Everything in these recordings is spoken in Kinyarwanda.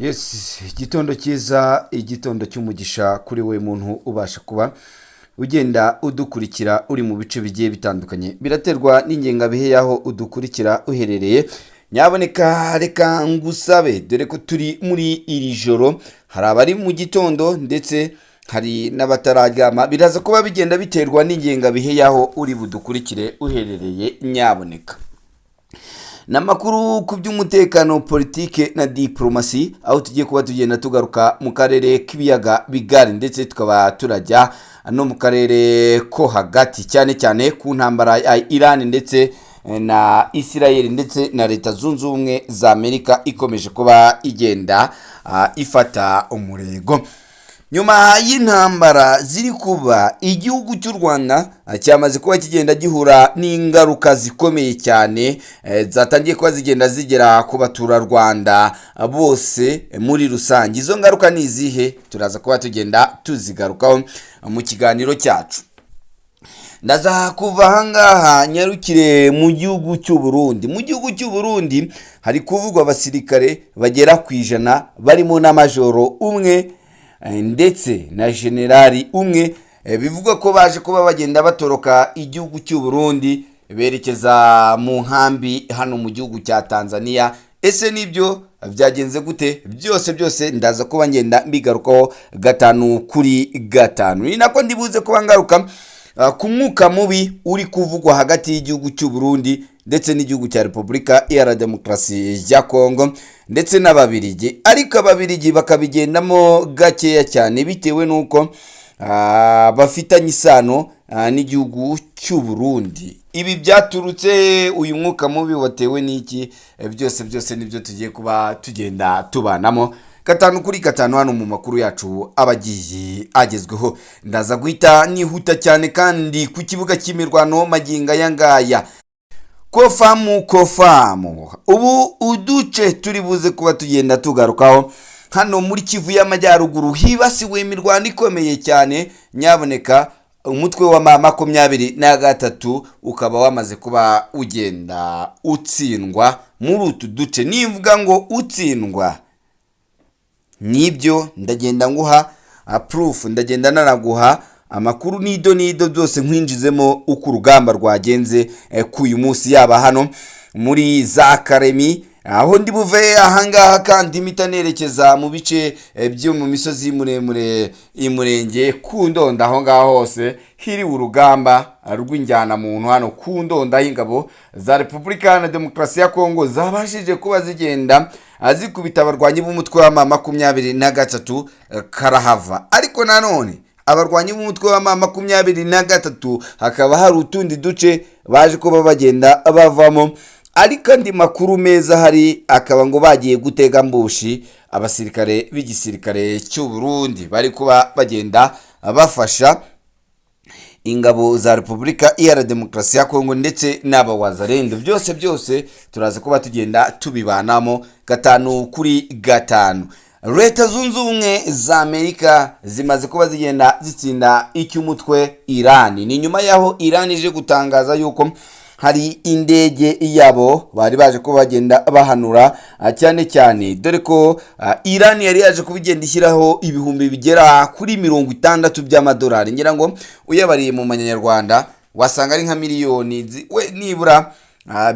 Yes, igitondo cyiza, igitondo cy'umugisha kuri we muntu ubasha kuba ugenda udukurikira uri mu bice bigiye bitandukanye, biraterwa n'ingengabihe y'aho udukurikira uherereye. Nyaboneka reka ngusabe, dore ko turi muri iri joro, hari abari mu gitondo ndetse hari n'abatararyama, biraza kuba bigenda biterwa n'ingengabihe y'aho uri budukurikire uherereye. Nyaboneka ni amakuru ku by'umutekano, politike na diporomasi, aho tugiye kuba tugenda tugaruka mu karere k'ibiyaga bigari, ndetse tukaba turajya no mu karere ko hagati, cyane cyane ku ntambara ya Iran ndetse na Israel ndetse na Leta Zunze Ubumwe za Amerika ikomeje kuba igenda ifata umurego. Nyuma y'intambara ziri kuba, igihugu cy'u Rwanda cyamaze kuba kigenda gihura n'ingaruka zikomeye cyane, zatangiye kuba zigenda zigera ku baturarwanda bose muri rusange. Izo ngaruka ni izihe? Turaza kuba tugenda tuzigarukaho mu kiganiro cyacu. Ndaza kuva ahangaha nyarukire mu gihugu cy'u Burundi. Mu gihugu cy'u Burundi hari kuvugwa abasirikare bagera ku 100, barimo na majoro umwe ndetse na generali umwe, bivugwa ko baje kuba bagenda batoroka igihugu cy'u Burundi berekeza mu nkambi hano mu gihugu cya Tanzania. Ese nibyo? Byagenze gute? Byose byose ndaza kuba ngenda mbigarukaho gatanu kuri gatanu. Ni nako ndibuze kuba ngaruka ku mwuka mubi uri kuvugwa hagati y'igihugu cy'u Burundi ndetse n'igihugu cya Repubulika Iharanira Demokarasi ya Kongo ndetse n'Ababirigi, ariko Ababirigi bakabigendamo gakeya cyane bitewe n'uko bafitanye isano n'igihugu cy'u Burundi. Ibi byaturutse, uyu mwuka mubi watewe n'iki? Byose byose nibyo tugiye kuba tugenda tubanamo gatanu kuri gatanu hano mu makuru yacu aba agiye agezweho. Ndaza guhita nihuta cyane kandi ku kibuga cy'imirwano magingo aya ngaya. Kofamu kofamu, ubu uduce turi buze kuba tugenda tugarukaho hano muri Kivu y'Amajyaruguru hibasiwe imirwano ikomeye cyane. Nyaboneka umutwe wa M23 ukaba wamaze kuba ugenda utsindwa muri utu duce. Nivuga ngo utsindwa nibyo, ndagenda nguha proof, ndagenda nanaguha amakuru nido nido, byose nkwinjizemo uko urugamba rwagenze k'uyu munsi, yaba hano muri za Karemi, aho ndi buve ahangaha kandi mpita nerekeza mu bice byo mu misozi muremure y'Umurenge ku Ndonda. Aho ngaho hose hiriwe urugamba rw'injyanamuntu hano ku Ndonda, y'ingabo za Repubulika Iharanira Demokarasi ya Kongo zabashije kuba zigenda zikubita abarwanyi b'umutwe wa M23 karahava. Ariko nanone abarwanyi b'umutwe wa M23 hakaba hari utundi duce baje kuba bagenda bavamo, ariko andi makuru meza hari akaba ngo bagiye gutega mbushi abasirikare b'igisirikare cy'u Burundi bari kuba bagenda bafasha ingabo za Repubulika Iharanira Demokarasi ya Kongo ndetse n'abawazarendo. Byose byose turaza kuba tugenda tubibanamo gatanu kuri gatanu. Leta Zunze Ubumwe za Amerika zimaze kuba zigenda zitsinda icy'umutwe Irani. Ni nyuma y'aho Irani ije gutangaza yuko hari indege yabo bari baje kuba bagenda bahanura, cyane cyane dore ko Irani yari yaje kuba igenda ishyiraho ibihumbi bigera kuri 60 by'amadolari. Ngira ngo uyabariye mu manyarwanda wasanga ari nka miliyoni we nibura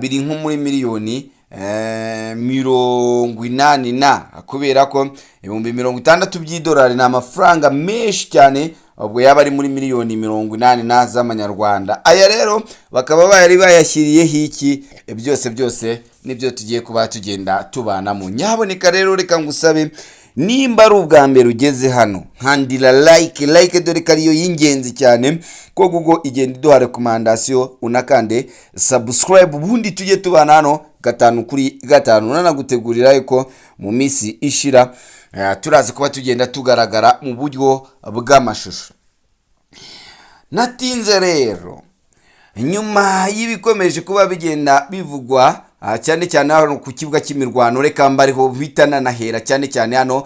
biri nko muri miliyoni 80 na, kubera ko 60,000 by'idolari ni amafaranga menshi cyane, ubwo yaba ari muri miliyoni 80 na z'amanyarwanda. Aya rero bakaba bari bayashyiriyeho iki? Byose byose nibyo tugiye kuba tugenda tubanamo. Nyaboneka rero reka ngusabe, nimba ari ubwa mbere ugeze hano, nkandira like, like, dore ko ariyo y'ingenzi cyane ko Google igenda iduha recommandation, unakande subscribe, ubundi tujye tubana hano gatanu kuri gatanu. Nanagutegurira yuko mu minsi ishira turazi kuba tugenda tugaragara mu buryo bw'amashusho. Natinze rero, nyuma y'ibikomeje kuba bigenda bivugwa cyane cyane hano ku kibuga cy'imirwano, reka mbariho bitananahera, cyane cyane hano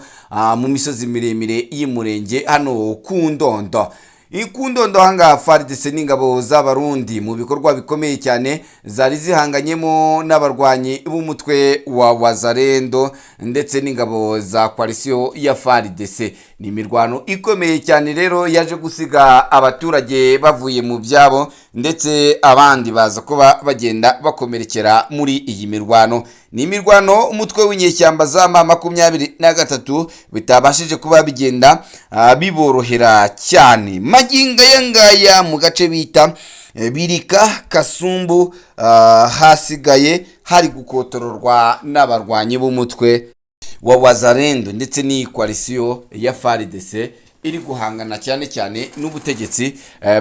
mu misozi miremire y'Umurenge hano ku Ndondo. Ku Ndondo ahangaha, FARDC n'ingabo z'Abarundi mu bikorwa bikomeye cyane zari zihanganyemo n'abarwanyi b'umutwe wa Wazalendo ndetse n'ingabo za coalition ya FARDC. Ni imirwano ikomeye cyane rero yaje gusiga abaturage bavuye mu byabo, ndetse abandi baza kuba bagenda bakomerekera muri iyi mirwano. Ni imirwano umutwe w'inyeshyamba za M23 bitabashije kuba bigenda biborohera cyane. Magingo aya ngaya, mu gace bita Birika Kasumbu, hasigaye hari gukotororwa n'abarwanyi b'umutwe wa Wazalendo ndetse n'iyi coalition ya FARDC iri guhangana cyane cyane n'ubutegetsi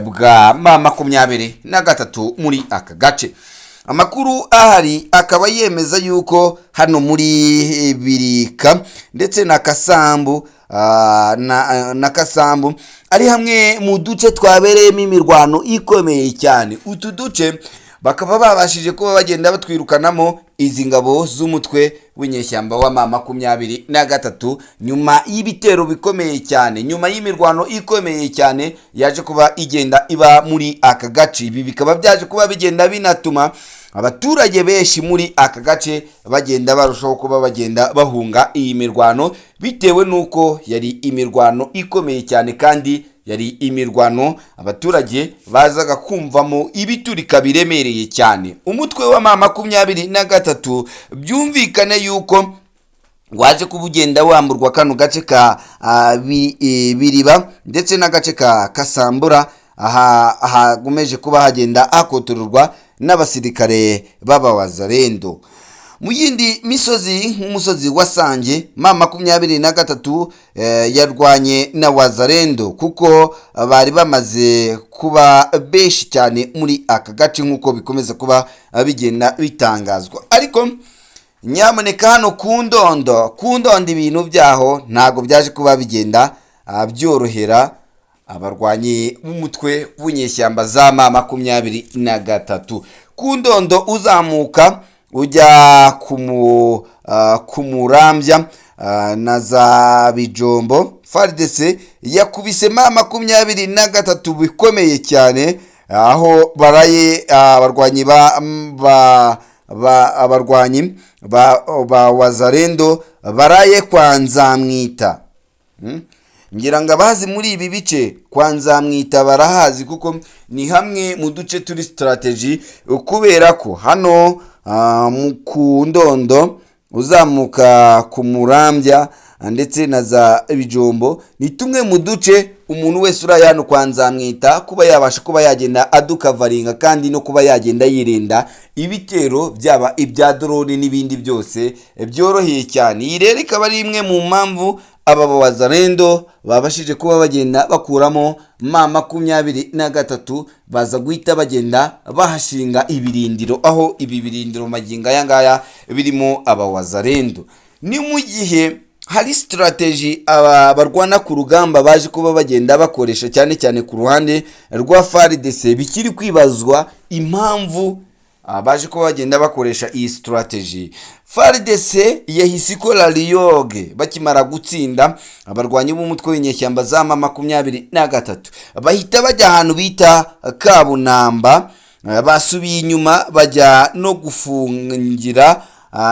bwa M23 muri aka gace. Amakuru ahari akaba yemeza yuko hano muri Birika ndetse na Kasambu na Kasambu ari hamwe mu duce twabereyemo imirwano ikomeye cyane. Utu duce bakaba babashije kuba bagenda batwirukanamo izi ngabo z'umutwe w'inyeshyamba wa M23, nyuma y'ibitero bikomeye cyane, nyuma y'imirwano ikomeye cyane yaje kuba igenda iba muri aka gace. Ibi bikaba byaje kuba bigenda binatuma abaturage benshi muri aka gace bagenda barushaho kuba bagenda bahunga iyi mirwano, bitewe n'uko yari imirwano ikomeye cyane, kandi yari imirwano abaturage bazaga kumvamo ibiturika biremereye cyane. Umutwe wa M23 byumvikane yuko waje kuba ugenda wamburwa kano gace ka Biriba ndetse n'agace ka Kasambura, aha hagomeje kuba hagenda hakotororwa n'abasirikare b'Abawazalendo. Mu yindi misozi, nk'umusozi wa Sange, M23 yarwanye na Wazalendo kuko bari bamaze kuba benshi cyane muri aka gace, nk'uko bikomeza kuba bigenda bitangazwa. Ariko nyamuneka, hano ku Ndondo, ku Ndondo ibintu byaho ntabwo byaje kuba bigenda byorohera abarwanyi b'umutwe w'inyeshyamba za M23. Ku Ndondo, uzamuka ujya ku Murambya na za Bijombo, FARDC yakubise M23 bikomeye cyane, aho baraye abarwanyi ba Wazalendo baraye kwa Nzamwita. Ngira ngo abazi muri ibi bice, kwa Nzamwita barahazi, kuko ni hamwe mu duce turi strategy, kubera ko hano ku Ndondo, uzamuka ku Murambya ndetse na za Bijombo, ni tumwe mu duce umuntu wese uri hano kwa Nzamwita kuba yabasha kuba yagenda adukavaringa, kandi no kuba yagenda yirinda ibitero, byaba ibya drone n'ibindi byose, byoroheye cyane. Iyi rero ikaba ari imwe mu mpamvu aba Wazalendo babashije kuba bagenda bakuramo M23, baza guhita bagenda bahashinga ibirindiro, aho ibi birindiro magingo aya ngaya birimo aba Wazalendo. Ni mu gihe hari strategy aba barwana ku rugamba baje kuba bagenda bakoresha, cyane cyane ku ruhande rwa FARDC, bikiri kwibazwa impamvu baje kuba bagenda bakoresha iyi strategy. FARDC yahise ikora riyoge bakimara gutsinda abarwanyi b'umutwe w'inyeshyamba za M23, bahita bajya ahantu bita Kabunamba. Basubiye inyuma bajya no gufungira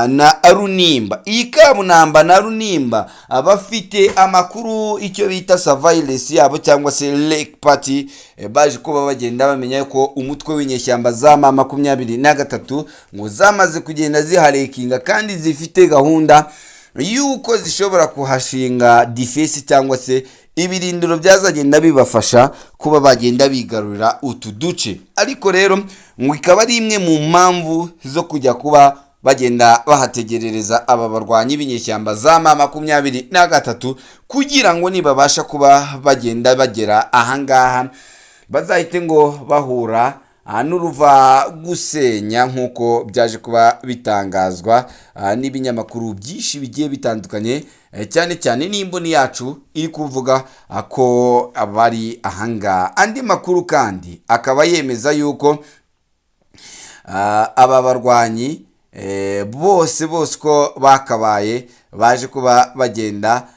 na Runimba. Iyi Kabunamba na Runimba, bafite amakuru, icyo bita surveillance yabo cyangwa se recce party, baje kuba bagenda bamenya ko umutwe w'inyeshyamba za M23 ngo zamaze kugenda ziharekinga, kandi zifite gahunda yuko zishobora kuhashinga defense cyangwa se ibirindiro byazagenda bibafasha kuba bagenda bigarurira utu duce. Ariko rero ngo ikaba ari imwe mu mpamvu zo kujya kuba bagenda bahategerereza aba barwanyi b'inyeshyamba za M23, kugira ngo nibabasha kuba bagenda bagera ahangaha bazahite ngo bahura n'uruva gusenya, nk'uko byaje kuba bitangazwa n'ibinyamakuru byinshi bigiye bitandukanye, cyane cyane n'imboni yacu iri kuvuga ko bari ahangaha. Andi makuru kandi akaba yemeza yuko aba barwanyi bose bose ko bakabaye baje kuba bagenda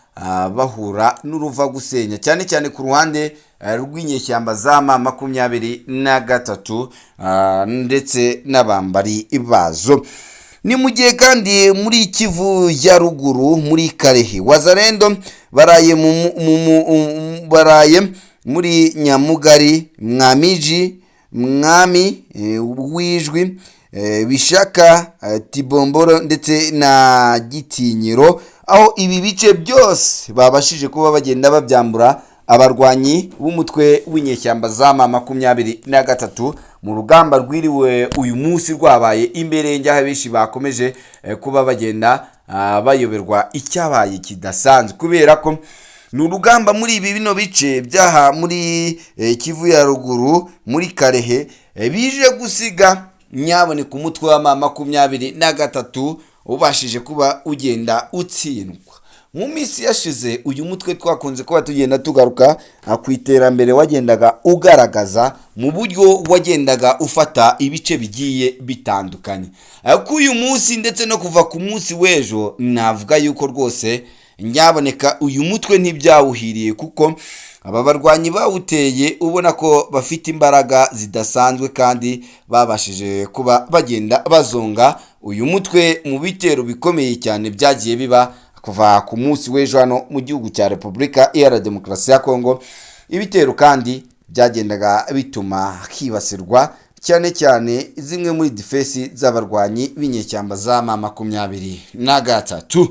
bahura n'uruva gusenya, cyane cyane ku ruhande rw'inyeshyamba za M23 ndetse n'abambari bazo. Ni mu gihe kandi muri Kivu ya Ruguru, muri Karehe, Wazalendo baraye baraye muri Nyamugari, Mwamiji, Mwami Wijwi, Bishaka, Tibomboro ndetse na Gitinyiro, aho ibi bice byose babashije kuba bagenda babyambura abarwanyi b'umutwe w'inyeshyamba za M23 mu rugamba rwiriwe uyu munsi rwabaye imberenge, aho abenshi bakomeje kuba bagenda bayoberwa icyabaye kidasanzwe, kubera ko ni urugamba muri ibi bino bice byaha muri Kivu ya Ruguru, muri Karehe, bije gusiga nyaboneka umutwe wa M23 ubashije kuba ugenda utsindwa. Mu minsi yashize uyu mutwe twakunze kuba tugenda tugaruka ku iterambere wagendaga ugaragaza mu buryo wagendaga ufata ibice bigiye bitandukanye. Ku uyu munsi ndetse no kuva ku munsi w'ejo, navuga yuko rwose nyaboneka uyu mutwe ntibyawuhiriye, kuko aba barwanyi bawuteye ubona ko bafite imbaraga zidasanzwe, kandi babashije kuba bagenda bazonga uyu mutwe mu bitero bikomeye cyane byagiye biba kuva ku munsi w'ejo hano mu gihugu cya Repubulika Iharanira Demokarasi ya Kongo. Ibitero kandi byagendaga bituma hibasirwa cyane cyane zimwe muri defense z'abarwanyi b'inyeshyamba za M23.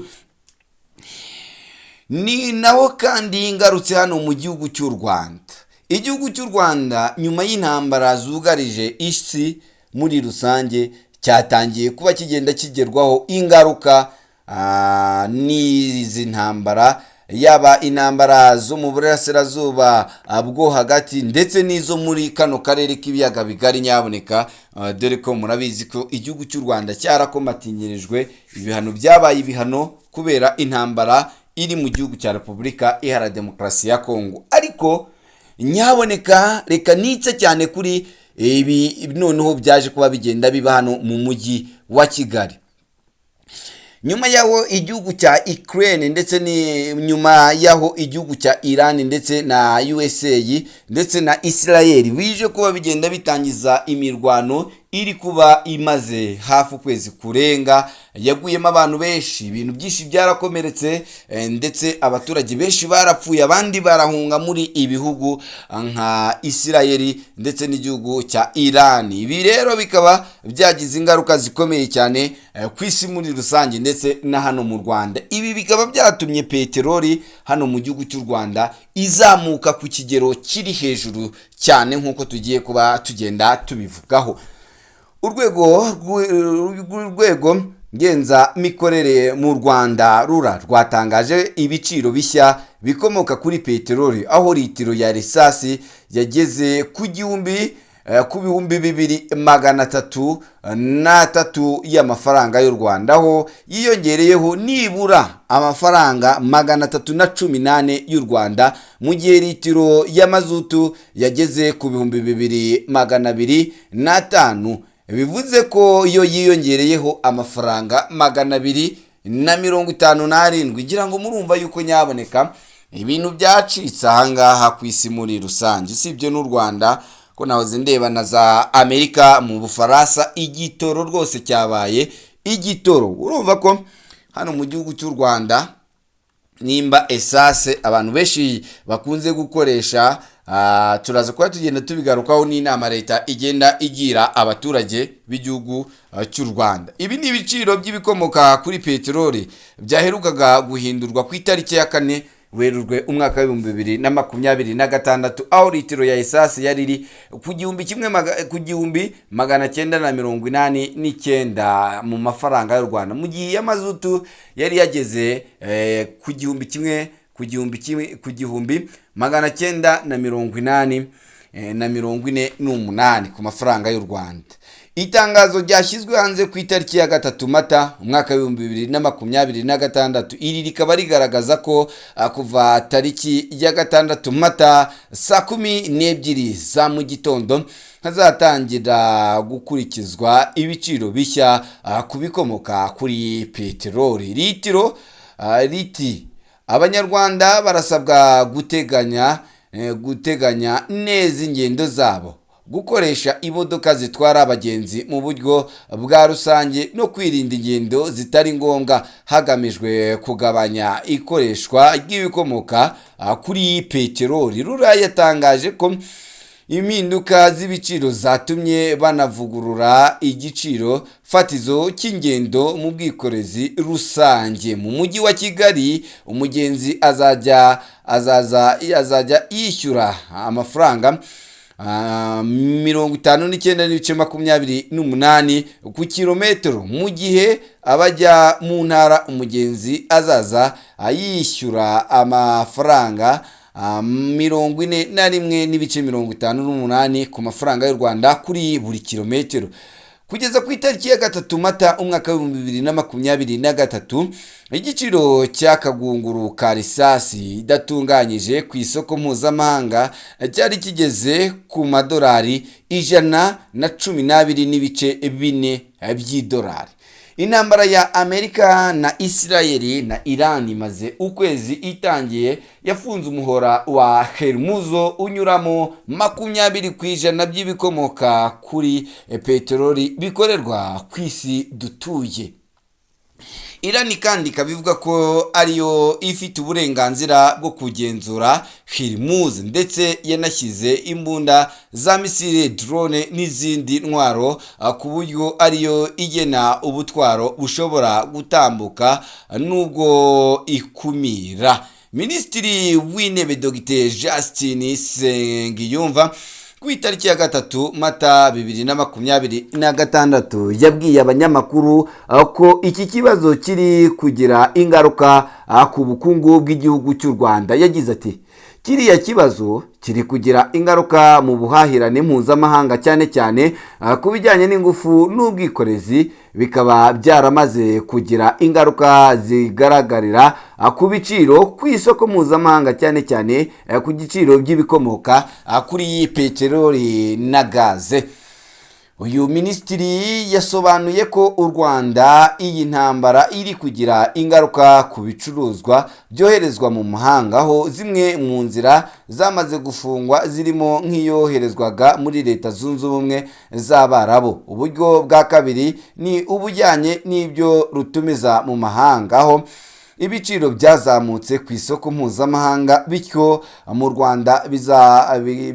Ni naho kandi ngarutse hano mu gihugu cy'u Rwanda. Igihugu cy'u Rwanda nyuma y'intambara zugarije isi muri rusange cyatangiye kuba kigenda kigerwaho ingaruka n'izi ntambara, yaba intambara zo mu burasirazuba bwo hagati ndetse n'izo muri kano karere k'ibiyaga bigari nyaboneka, dore ko murabizi ko igihugu cy'u Rwanda cyarakomatinyirijwe ibihano, byabaye ibihano kubera intambara iri mu gihugu cya Repubulika Iharanira Demokarasi ya Kongo. Ariko nyaboneka reka nitse cyane kuri ibi noneho byaje kuba bigenda biba hano mu mujyi wa Kigali. Nyuma yaho igihugu cya Ukraine ndetse ni nyuma yaho igihugu cya Iran ndetse na USA ndetse na Israel bije kuba bigenda bitangiza imirwano iri kuba imaze hafi ukwezi kurenga, yaguyemo abantu benshi, ibintu byinshi byarakomeretse, ndetse abaturage benshi barapfuye, abandi barahunga muri ibihugu nka Israel ndetse n'igihugu cya Iran. Ibi rero bikaba byagize ingaruka zikomeye cyane ku isi muri rusange ndetse na hano mu Rwanda. Ibi bikaba byatumye peteroli hano mu gihugu cy'u Rwanda izamuka ku kigero kiri hejuru cyane, nk'uko tugiye kuba tugenda tubivugaho. Urwego ngenzamikorere mu Rwanda RURA rwatangaje ibiciro bishya bikomoka kuri peteroli, aho litiro ya risasi yageze ku gihumbi ku 2303 y'amafaranga y'u Rwanda, aho yiyongereyeho nibura amafaranga 314 y'u Rwanda, mu gihe litiro ya mazutu yageze ku 2205, bivuze ko yo yiyongereyeho amafaranga 257. Ngira ngo murumva yuko nyaboneka ibintu byacitse ahangaha ku isi muri rusange, usibye n'u Rwanda ko nahoze ndeba na za Amerika, mu Bufaransa igitoro rwose cyabaye igitoro. Urumva ko hano mu gihugu cy'u Rwanda nimba esase abantu benshi bakunze gukoresha, turaza kuba tugenda tubigarukaho n'inama leta igenda igira abaturage b'igihugu cy'u Rwanda. Ibi ni ibiciro by'ibikomoka kuri peteroli byaherukaga guhindurwa ku itariki ya 4 Werurwe umwaka w'2026, aho litiro ya esase yari iri ku 1989 mu mafaranga y'u Rwanda, mu gihe iy'amazutu yari yageze ku gihumbi kimwe ku gihumbi kimwe ku 1980 na 48 ku mafaranga y'u Rwanda. Itangazo ryashyizwe hanze ku itariki ya 3 Mata umwaka w'2026, iri rikaba rigaragaza ko kuva tariki ya 6 Mata saa 12 za mu gitondo hazatangira gukurikizwa ibiciro bishya ku bikomoka kuri peteroli. Litiro riti abanyarwanda barasabwa guteganya guteganya neza ingendo zabo, gukoresha imodoka zitwara abagenzi mu buryo bwa rusange no kwirinda ingendo zitari ngombwa, hagamijwe kugabanya ikoreshwa ry'ibikomoka kuri peteroli. Rura yatangaje ko impinduka z'ibiciro zatumye banavugurura igiciro fatizo cy'ingendo mu bwikorezi rusange. Mu mujyi wa Kigali, umugenzi azajya yishyura amafaranga 59.28 ku kilometero, mu gihe abajya mu ntara umugenzi azaza yishyura amafaranga 41.58 ku mafaranga y'u Rwanda kuri buri kilometero. Kugeza ku itariki ya 3 Mata umwaka w'2023, igiciro cy'akagunguru ka risasi idatunganyije ku isoko mpuzamahanga cyari kigeze ku madolari 112.4 by'idolari. Intambara ya Amerika na Isirayeli na Iran imaze ukwezi itangiye, yafunze umuhora wa Hermuzo unyuramo 20% by'ibikomoka kuri peteroli bikorerwa ku isi dutuye. Iran kandi ikaba ivuga ko ariyo ifite uburenganzira bwo kugenzura Hormuz, ndetse yanashyize imbunda za misile, drone n'izindi ntwaro ku buryo ariyo igena ubutwaro bushobora gutambuka n'ubwo ikumira. Minisitiri w'Intebe Dr Justin Nsengiyumva, ku itariki ya 3 Mata 2026, yabwiye abanyamakuru ko iki kibazo kiri kugira ingaruka ku bukungu bw'igihugu cy'u Rwanda. Yagize ati: "Kiriya kibazo kiri kugira ingaruka mu buhahirane mpuzamahanga, cyane cyane ku bijyanye n'ingufu n'ubwikorezi, bikaba byaramaze kugira ingaruka zigaragarira ku biciro ku isoko mpuzamahanga, cyane cyane ku giciro by'ibikomoka kuri peteroli na gaze." Uyu minisitiri yasobanuye ko u Rwanda iyi ntambara iri kugira ingaruka ku bicuruzwa byoherezwa mu mahanga, aho zimwe mu nzira zamaze gufungwa zirimo nk'iyoherezwaga muri Leta Zunze Ubumwe z'Abarabu. Uburyo bwa kabiri ni ubujyanye n'ibyo rutumiza mu mahanga, aho ibiciro byazamutse ku isoko mpuzamahanga, bityo mu Rwanda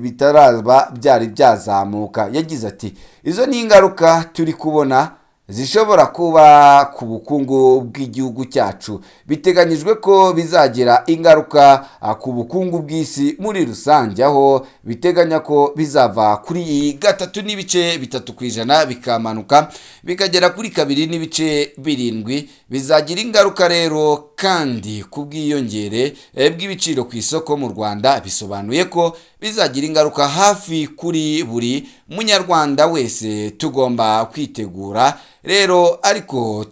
bitaraba byari byazamuka. Yagize ati: "Izo ni ingaruka turi kubona zishobora kuba ku bukungu bw'igihugu cyacu. Biteganyijwe ko bizagira ingaruka ku bukungu bw'isi muri rusange, aho biteganya ko bizava kuri 3.3% bikamanuka bikagera kuri 2.7. Bizagira ingaruka rero kandi ku bwiyongere bw'ibiciro ku isoko mu Rwanda. Bisobanuye ko bizagira ingaruka hafi kuri buri munyarwanda wese. Tugomba kwitegura rero ariko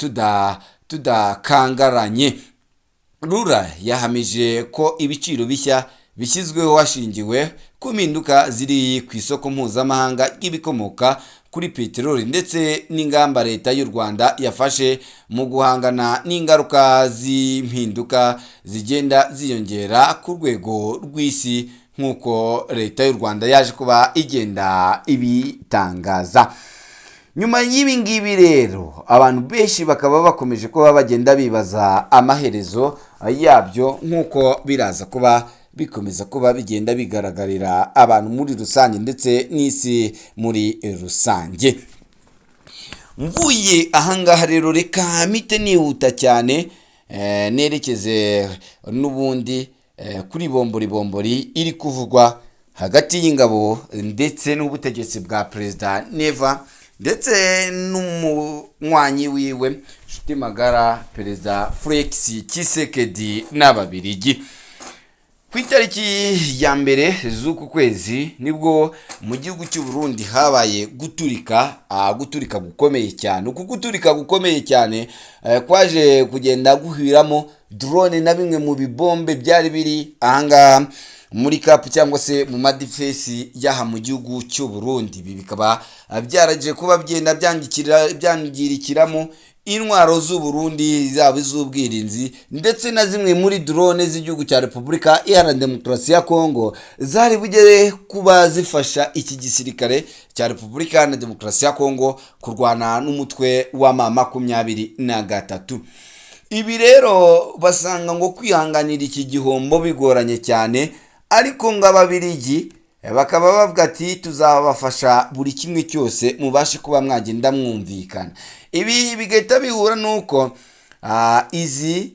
tudakangaranye." Rura yahamije ko ibiciro bishya bishyizweho hashingiwe ku mpinduka ziri ku isoko mpuzamahanga ry'ibikomoka kuri peteroli ndetse n'ingamba Leta y'u Rwanda yafashe mu guhangana n'ingaruka z'impinduka zigenda ziyongera ku rwego rw'isi, nk'uko Leta y'u Rwanda yaje kuba igenda ibitangaza. Nyuma y'ibi ngibi rero, abantu benshi bakaba bakomeje kuba bagenda bibaza amaherezo yabyo, nk'uko biraza kuba bikomeza kuba bigenda bigaragarira abantu muri rusange ndetse n'isi muri rusange. Mvuye ahangaha rero, reka mpite nihuta cyane nerekeze n'ubundi kuri bombori bombori iri kuvugwa hagati y'ingabo ndetse n'ubutegetsi bwa Perezida Neva ndetse n'umunywanyi wiwe nshuti magara Perezida Felix Tshisekedi n'Ababirigi. Ku itariki ya 1 z'uku kwezi nibwo mu gihugu cy'u Burundi habaye guturika gukomeye cyane. Uku guturika gukomeye cyane kwaje kugenda guhiramo drone na bimwe mu bibombe byari biri ahangaha muri kapu cyangwa se mu madifesi y'aha mu gihugu cy'u Burundi. Ibi bikaba byaraje kuba byenda byangirikiramo Intwaro z'u Burundi, zaba iz'ubwirinzi ndetse na zimwe muri drone z'igihugu cya Repubulika Iharanira Demokarasi ya Kongo, zari bugere kuba zifasha iki gisirikare cya Repubulika Iharanira Demokarasi ya Kongo kurwana n'umutwe wa M23. Ibi rero basanga ngo kwihanganira iki gihombo bigoranye cyane, ariko ngo Ababirigi bakaba bavuga ati: "Tuzabafasha buri kimwe cyose, mubashe kuba mwagenda mwumvikana." Ibi bigahita bihura n'uko izi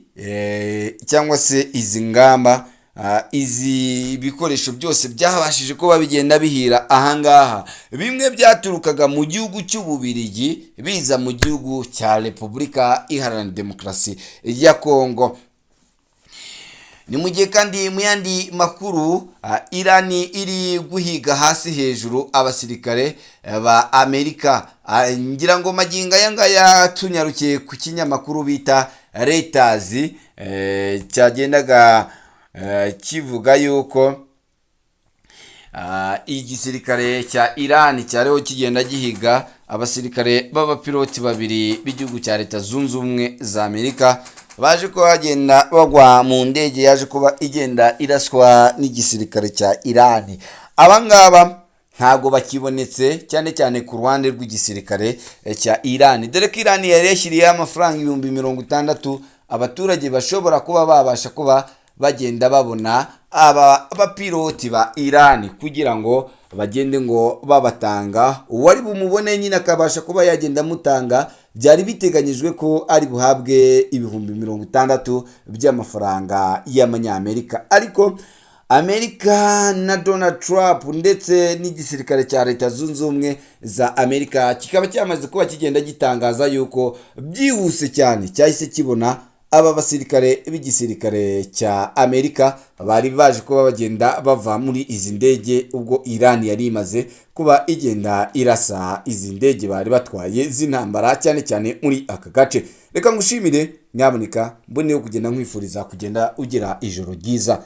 cyangwa se izi ngamba, izi bikoresho byose byabashije kuba bigenda bihira ahangaha, bimwe byaturukaga mu gihugu cy'Ububirigi biza mu gihugu cya Repubulika Iharanira Demokarasi ya Kongo. Ni mu gihe kandi mu yandi makuru, Irani iri guhiga hasi hejuru abasirikare ba Amerika. Ngira ngo magingo aya ngaya tunyarukiye ku kinyamakuru bita Reuters, cyagendaga kivuga yuko igisirikare cya Irani cyariho kigenda gihiga abasirikare b'abapiloti babiri b'igihugu cya Leta Zunze Ubumwe za Amerika, baje kuba bagenda bagwa mu ndege yaje kuba igenda iraswa n'igisirikare cya Irani. Aba ngaba ntabwo bakibonetse, cyane cyane ku ruhande rw'igisirikare cya Irani, dore ko Irani yari yashyiriyeho amafaranga 60,000 abaturage bashobora kuba babasha kuba bagenda babona aba bapiloti ba Irani, kugira ngo bagende ngo babatanga. Uwari bumubone nyine akabasha kuba yagenda amutanga, byari biteganyijwe ko ari buhabwe 60,000 by'amafaranga y'Amanyamerika. Ariko Amerika na Donald Trump ndetse n'igisirikare cya Leta Zunze Ubumwe za Amerika kikaba cyamaze kuba kigenda gitangaza yuko byihuse cyane cyahise kibona aba basirikare b'igisirikare cya Amerika bari baje kuba bagenda bava muri izi ndege, ubwo Iran yari imaze kuba igenda irasa izi ndege bari batwaye z'intambara, cyane cyane muri aka gace. Reka ngushimire, nyaboneka mboneyeho kugenda nkwifuriza kugenda ugira ijoro ryiza.